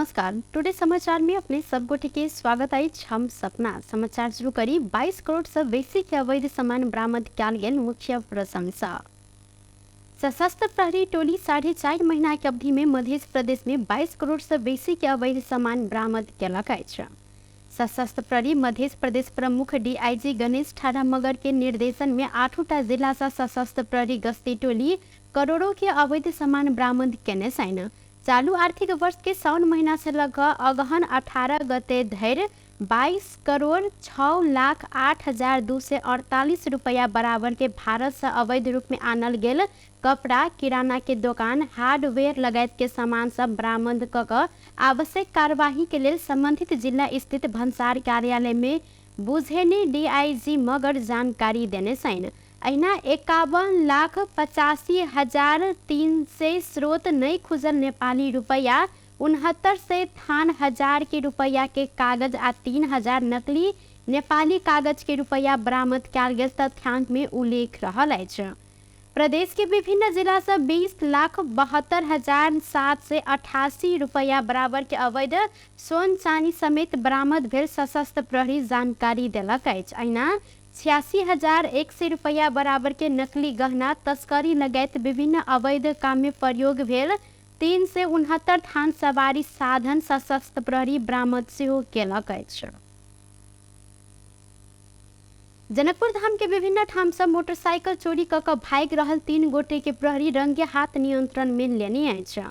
नमस्कार, टुडे समाचार में अपने सब गोटे के स्वागत अछि। हम सपना समाचार शुरू करी। 22 करोड़ से बेसी के अवैध सामान बरामद कयल गेल मुख्य प्रशंसा। सशस्त्र प्रहरी टोली 4.5 महीना के अवधि में मध्य प्रदेश में 22 करोड़ से बेसी के अवैध सामान बरामद केलक अछि। सशस्त्र प्रहरी मध्य प्रदेश प्रमुख डीआईजी गणेश ठाडा मगर के निर्देशन में 8टा जिला से सशस्त्र प्रहरी गश्ती टोली करोड़ों के अवैध सामान बरामद केने छनि। चालू आर्थिक वर्ष के साउन महीना से लग अगहन 18 गते धरि 22 करोड़ 6 लाख 8 हजार 248 रुपया बराबर के भारत से अवैध रूप में आनल गेल कपड़ा, किराना के दोकान, हार्डवेयर लगायत के सामान सब बरामद क कऽ आवश्यक कार्यवाही के लेल संबंधित जिला स्थित भन्सार कार्यालय में बुझेने डीआईजी मगर जानकारी देने छनि। अहिना 51,85,300 स्रोत नहि खुजल नेपाली रुपैया, 6900 थान हजार के रुपैया के कागज आ 3000 नकली नेपाली कागज के रुपैया बरामद कयल गेल तथ्यांक में उल्लेख रहल अछि। प्रदेश के विभिन्न जिला से 20,72,788 रुपैया बराबर के अवैध सोन चानी समेत बरामद भेल सशस्त्र प्रहरी जानकारी देलक अछि। अहिना 86,100 रुपैया बराबर के नकली गहना तस्करी लगायत विभिन्न अवैध काम में प्रयोग भेल 369 थान सवारी साधन सशस्त्र प्रहरी बरामद सेहो केलक अछि। जनकपुर धाम के विभिन्न ठाम से मोटरसाइकिल चोरी क कऽ भागि रहल 3 गोटे के प्रहरी रंगे हाथ नियंत्रण में लेने अछि।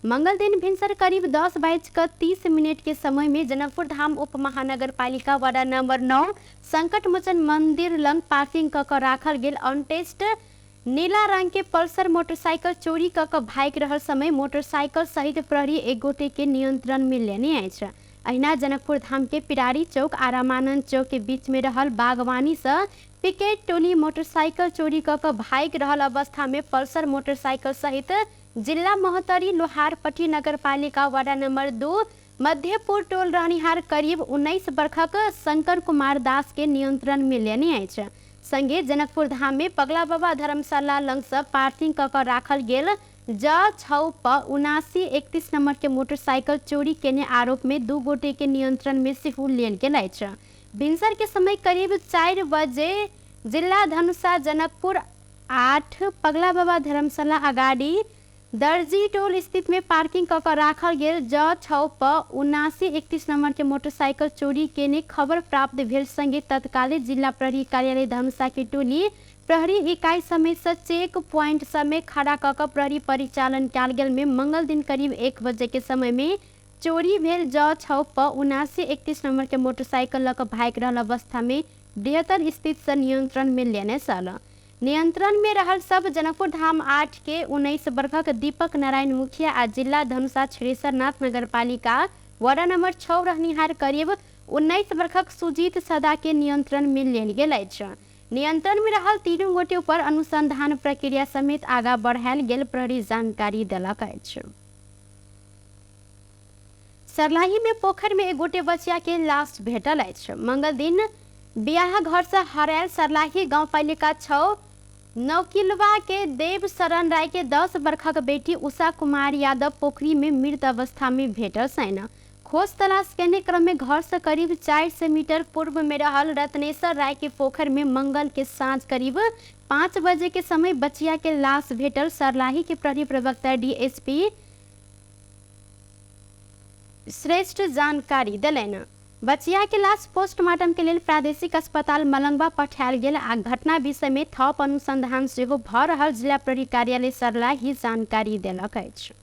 मंगल दिन भिनसर करीब 10:30 के समय में जनकपुर धाम उप महानगर पालिका वार्ड नंबर 9 संकट मोचन मंदिर लंग पार्किंग क कऽ राखल गेल अनटेस्ट नीला रंग के पल्सर मोटरसाइकिल चोरी क कऽ भागि रहल समय मोटरसाइकिल सहित प्रहरी एक गोटे के नियंत्रण में लेने अछि। अहिना जनकपुर धाम के पिरारी चौक आ रामानंद चौक के बीच में रहल बागवानी से पिकेट टोली मोटरसाइकिल चोरी क कऽ भागि रहल अवस्था में पल्सर मोटरसाइकिल सहित जिला महोत्तरी लोहारपट्टी नगरपालिका वार्ड नंबर 2 मध्यपुर टोल रहनिहार करीब 19 वर्षक शंकर कुमार दास के नियंत्रण में लेने अछि। संगे जनकपुर धाम में पगला बाबा धर्मशाला लंग से पार्किंग क कऽ राखल गेल ज 6 प 7931 नंबर के मोटरसाइकिल चोरी केने आरोप में 2 गोटे के नियंत्रण में सेहो लेल गेल अछि। भिनसर के समय करीब 4 बजे जिला धनुषा जनकपुर 8 पगला बाबा धर्मशाला अगाडि दर्जी टोल स्थित में पार्किंग क कऽ राखल गेल ज 6 प 7931 नंबर के मोटरसाइकिल चोरी केने खबर प्राप्त भेल संगे तत्काले जिला प्रहरी कार्यालय धनुषा के टोली प्रहरी इकाई समेत से चेक पॉइंट समेत खड़ा क कऽ प्रहरी परिचालन कयल गेल में मंगल दिन करीब 1 बजे के समय में चोरी भेल ज 6 प 7931 नंबर के मोटरसाइकिल लऽ कऽ भागि रहल अवस्था में बृहत्तर स्थित से नियंत्रण में लेने छल। नियंत्रण में रहल सब जनकपुर धाम 8 के 19 वर्षक दीपक नारायण मुखिया आ जिला धनुषा छिरेश्वरनाथ नगरपालिका वार्ड नंबर 6 रहनिहार करीब 19 वर्षक सुजीत सदा के नियंत्रण में लेल गेल अछि। नियंत्रण में रहल 3 गोटे ऊपर अनुसंधान प्रक्रिया समेत आगा बढ़ायल गेल प्रहरी जानकारी देलक अछि। सरलाही में पोखर में एक गोटे बचिया के लाश भेटल अछि। मंगल दिन बियाह घर से हरायल सरलाही गांवपालिका 6 नौकिलवा के देव शरण राय के 10 वर्षक बेटी उषा कुमार यादव पोखरी में मृत अवस्था में भेटल छनि। खोज तलाश केने क्रम में घर से करीब 400 मीटर पूर्व में रहल रत्नेश्वर राय के पोखर में मंगल के साँझ करीब 5 बजे के समय बचिया के लाश भेटल सरलाही के प्रहरी प्रवक्ता डीएसपी श्रेष्ठ जानकारी देलनि। बचिया के लाश पोस्टमार्टम के लेल प्रादेशिक अस्पताल मलंगवा पठायल गेल आ घटना विषय में थप अनुसंधान सेहो भ रहल जिला प्रहरी कार्यालय सरलाही जानकारी देलक अछि।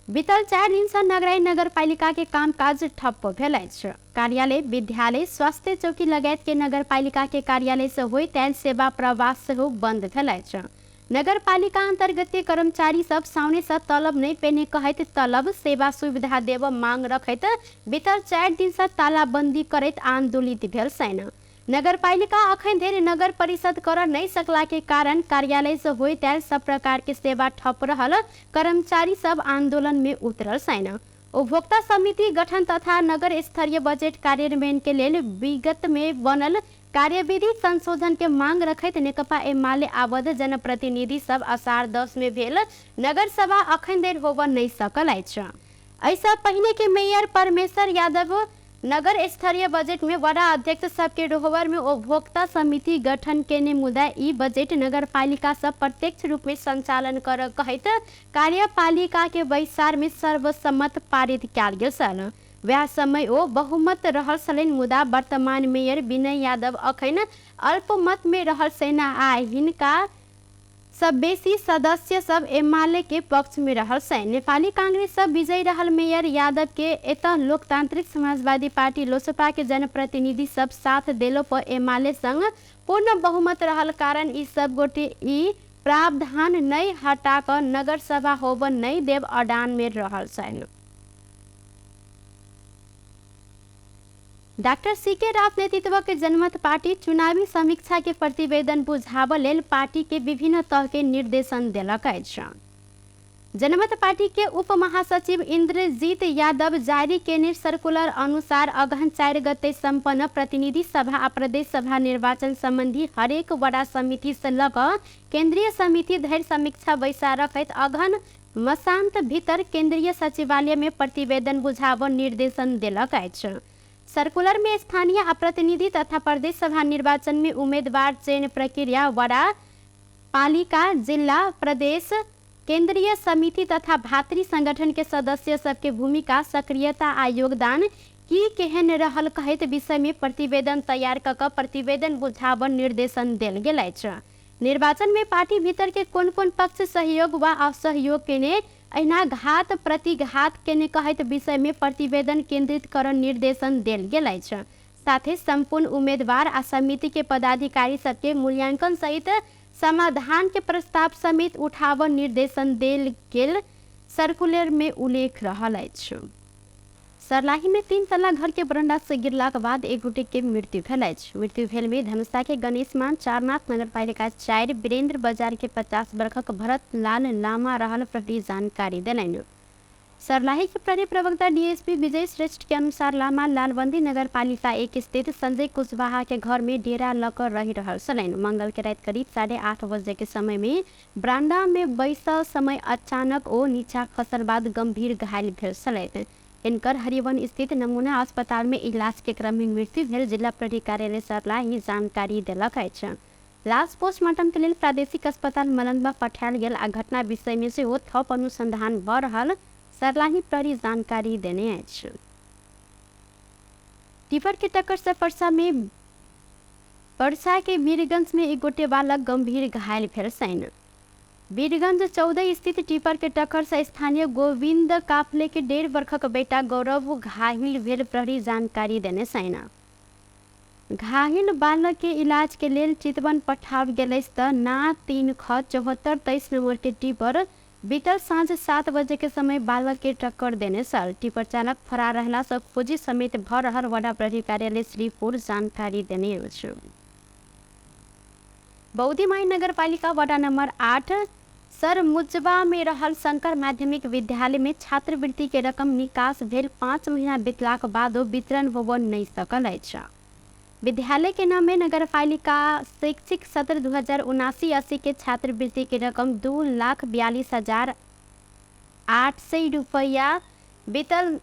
बीतल 4 दिन से नगराई नगरपालिका के कामकाज ठप्प भेल अछि। कार्यालय, विद्यालय, स्वास्थ्य चौकी लगायत के नगरपालिका के कार्यालय से होइत आयल सेवा प्रवाह सेहो बंद भेल अछि। नगरपालिका अंतर्गत के कर्मचारी सब साउने से तलब नहीं पेने कहैत तलब सेवा सुविधा देव मांग रखैत बीतल 4 दिन से तालाबंदी करैत आंदोलित भेल छनि। नगरपालिका अखन धरि नगर परिषद कर नहीं सकला के कारण कार्यालय से होइत आयल सब प्रकार के सेवा ठप रहल कर्मचारी सब आंदोलन में उतरल छनि। उपभोक्ता समिति गठन तथा नगर स्तरीय बजट कार्यान्वयन के लेल विगत में बनल कार्यविधि संशोधन के मांग रखैत नेकपा एमाले आबद्ध जनप्रतिनिधि सब असार 10 में भेल नगर सभा अखन धरि होबऽ नहीं सकल अछि। एहिसँ पहिने के मेयर परमेश्वर यादव नगर स्तरीय बजट में वडा अध्यक्ष सबके रोहबर में उपभोक्ता समिति गठन केने, मुदा ई बजट नगरपालिका सब प्रत्यक्ष रूप में संचालन कर कहैत कार्यपालिका के बैसार में सर्वसम्मत पारित कयल गेल छल। वएह समय ओ बहुमत रहल छलनि, मुदा वर्तमान मेयर विनय यादव अखन अल्पमत में रहल सेना आ हिनका सब बेसी सदस्य सब एमाले के पक्ष में रहल छै। नेपाली कांग्रेस सब विजयी रहल मेयर यादव के एतऽ लोकतांत्रिक समाजवादी पार्टी लोसपा के जनप्रतिनिधि सब साथ देलो पर एमाले संग पूर्ण बहुमत रहल कारण ई सब गोटे ई प्रावधान नहि हटा कऽ नगर सभा होब नहि देब अडान में रहल छनि। Doctor CK. राउत नेतृत्व के जनमत पार्टी चुनावी समीक्षा के प्रतिवेदन बुझाबऽ लेल पार्टी के विभिन्न तह के निर्देशन देलक अछि। जनमत पार्टी के उप महासचिव इंद्रजीत यादव जारी केने सर्कुलर अनुसार अगहन 4 गते सम्पन्न प्रतिनिधि सभा आ प्रदेश सभा निर्वाचन सम्बन्धी हरेक वडा समिति से लऽ कऽ केन्द्रीय समिति धरि समीक्षा बैसार रखैत अगहन मसान्त भीतर केन्द्रीय सचिवालय में प्रतिवेदन बुझाबऽ निर्देशन देलक अछि। सर्कुलर में स्थानीय आ प्रतिनिधि तथा प्रदेश सभा निर्वाचन में उम्मीदवार चयन प्रक्रिया, वडा, पालिका, जिला, प्रदेश, केंद्रीय समिति तथा भातृ संगठन के सदस्य सबके भूमिका, सक्रियता आ योगदान की केहन रहल कहैत विषय में प्रतिवेदन तैयार कऽ कऽ प्रतिवेदन बुझाबऽ निर्देशन देल गेल अछि। निर्वाचन में पार्टी भीतर के कोन कोन पक्ष सहयोग वा असहयोग केने, अहिना घात प्रतिघात केने कहैत विषय में प्रतिवेदन केंद्रित करऽ निर्देशन देल गेल अछि। साथे संपूर्ण उम्मीदवार आ समिति के पदाधिकारी सबके मूल्यांकन सहित समाधान के प्रस्ताव समेत उठाबऽ निर्देशन देल गेल सर्कुलर में उल्लेख रहल अछि। सर्लाही में 3 तल्ला घर के बरंडा से गिरलाक बाद एक गोटे के मृत्यु भेल अछि। मृत्यु भेल में धनुषा के गणेशमान चारनाथ नगरपालिका 4 वीरेंद्र बाजार के 50 वर्षक भरत लाल लामा रहल प्रहरी जानकारी देलनि। सर्लाही के प्रहरी प्रवक्ता डीएसपी विजय श्रेष्ठ के अनुसार लामा लालबंदी नगरपालिका 1 स्थित संजय कुशवाहा के घर में डेरा लऽ कऽ रहि रहल छलनि। मंगल के राति करीब 8:30 बजे के समय में बरामदा में बैसल समय अचानक ओ नीचा खसल बाद गंभीर घायल भेल छलथि। हिनकर हरिवन स्थित नमूना अस्पताल में इलाज के क्रम में मृत्यु भेल जिला प्रहरी कार्यालय सर्लाही जानकारी देलक अछि। लाश पोस्टमार्टम के लेल प्रादेशिक अस्पताल मलंगवा पठायल गेल आ घटना विषय में सेहो थप अनुसंधान भऽ रहल सर्लाही प्रहरी जानकारी देने अछि। टिपर के टक्कर से परसा के वीरगंज में एक गोटे बालक गंभीर घायल भेल छनि। वीरगंज 14 स्थित टिपर के टक्कर से स्थानीय गोविंद काफले के 1.5 वर्षक बेटा गौरव घायल भेल प्रहरी जानकारी देने छनि। घायल बालक के इलाज के लेल चितवन पठाओल गेल अछि तऽ ना 3 ख 74 23 नंबर के टिपर बीतल साँझ 7 बजे के समय बालक के टक्कर देने छल। टिपर चालक फरार रहला से खोजी समेत भऽ रहल वडा प्रहरी कार्यालय श्रीपुर जानकारी देने अछि। बौद्धीमाई नगरपालिका वडा नंबर 8 सरमुजबा में रहल शंकर माध्यमिक विद्यालय में छात्रवृत्ति के रकम निकास भेल 5 महीना बीतलाक बादो वितरण होबऽ नहि सकल अछि। विद्यालय के नाम में नगरपालिका शैक्षिक सत्र 2079-80 के छात्रवृत्ति के रकम 2,42,800 रुपया बीतल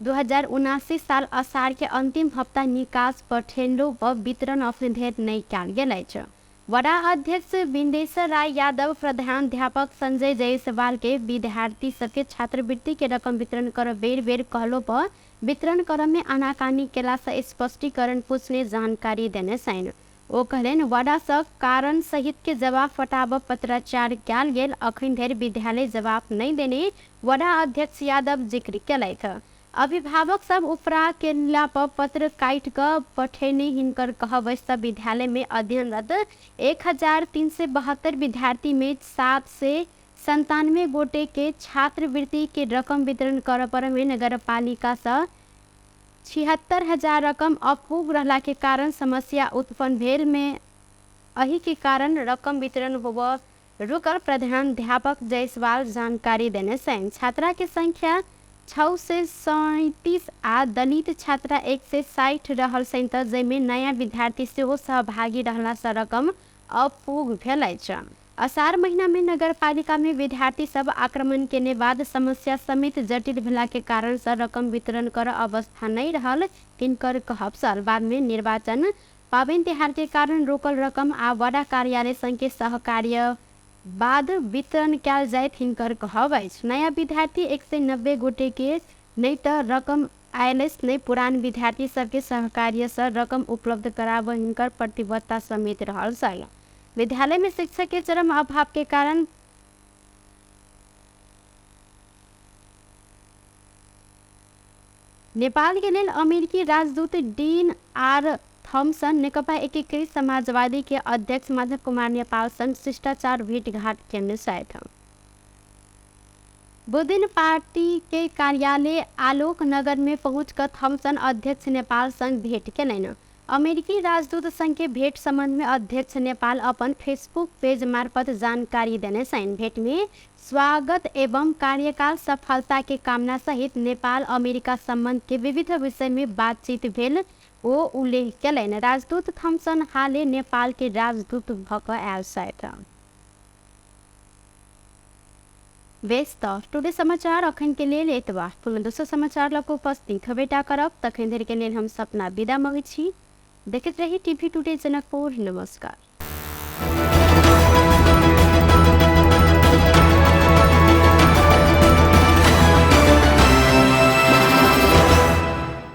2079 साल असार के अंतिम हप्ता निकास पठेलो व वितरण अखन धरि नहि कयल गेल अछि। वडा अध्यक्ष बिन्देश्वर राय यादव प्रधानाध्यापक संजय जायसवाल के विद्यार्थी सबके छात्रवृत्ति के रकम वितरण कर बेर बेर कहलो पर वितरण कर में आनाकानी केला से स्पष्टीकरण पूछने जानकारी देने छनि। ओ कहलनि वडा सँ कारण सहित के जवाब फटाब पत्राचार कयल गेल, अखन धरि विद्यालय जवाब नहि देने वडा अध्यक्ष यादव जिक्र केलथि। अभिभावक सब उपरा केला पर पत्र काटि कऽ पठेने हिनकर कहब अछि तऽ विद्यालय में अध्ययनरत 1372 विद्यार्थी में 797 गोटे के छात्रवृत्ति के रकम वितरण करऽ पर में नगरपालिका सँ 76,000 रकम अपूग रहला के कारण समस्या उत्पन्न भेल में एहि के कारण रकम वितरण होबऽ रुकल प्रधानाध्यापक जायसवाल जानकारी देने छनि। छात्रा के संख्या 637 आ दलित छात्रा 160 रहल छनि तऽ जाहिमे नयाँ विद्यार्थी सेहो सहभागी रहला सँ रकम अपूग भेल अछि। असार महीना में नगरपालिका में विद्यार्थी सब आक्रमण केने बाद समस्या समेत जटिल भेला के कारण से रकम वितरण कर अवस्था नहीं रहल तिनकर कहब छल। बाद में निर्वाचन पाबनि तिहार के कारण रोकल रकम आ वडा कार्यालय संघ के सहकार्य बाद वितरण कयल जाइत हिनकर कहब अछि। नयाँ विद्यार्थी 190 गोटे के नहि तऽ रकम आयल अछि नहि पुरान विद्यार्थी सबके सहकार्य से रकम उपलब्ध कराबऽ हिनकर प्रतिबद्धता समेत रहल छल। विद्यालय में शिक्षक के चरम अभाव के कारण नेपाल के लेल अमेरिकी राजदूत डीन आर थॉम्सन नेकपा एकीकृत समाजवादी के अध्यक्ष माधव कुमार नेपाल संग शिष्टाचार भेटघाट केने छथि। बुधदिन पार्टी के कार्यालय आलोक नगर में पहुँच कर थॉम्सन अध्यक्ष नेपाल संग भेंट केलनि। अमेरिकी राजदूत संग के भेंट संबंध में अध्यक्ष नेपाल अपन फेसबुक पेज मार्फत जानकारी देने छनि। भेंट में स्वागत एवं कार्यकाल सफलता के कामना सहित नेपाल अमेरिका संबंध के विविध विषय में बातचीत भेल ओ उल्लेख केलनि। राजदूत थॉम्सन हाले नेपाल के राजदूत भऽ कऽ आयल छथि। बेस तऽ टुडे समाचार अखन के लेल एतबा। पुनः दोसर समाचार लऽ कऽ उपस्थित हेबेटा करब। तखन धरि के लेल हम सपना विदा मँगै छी। देखैत रही टीवी टुडे जनकपुर। नमस्कार।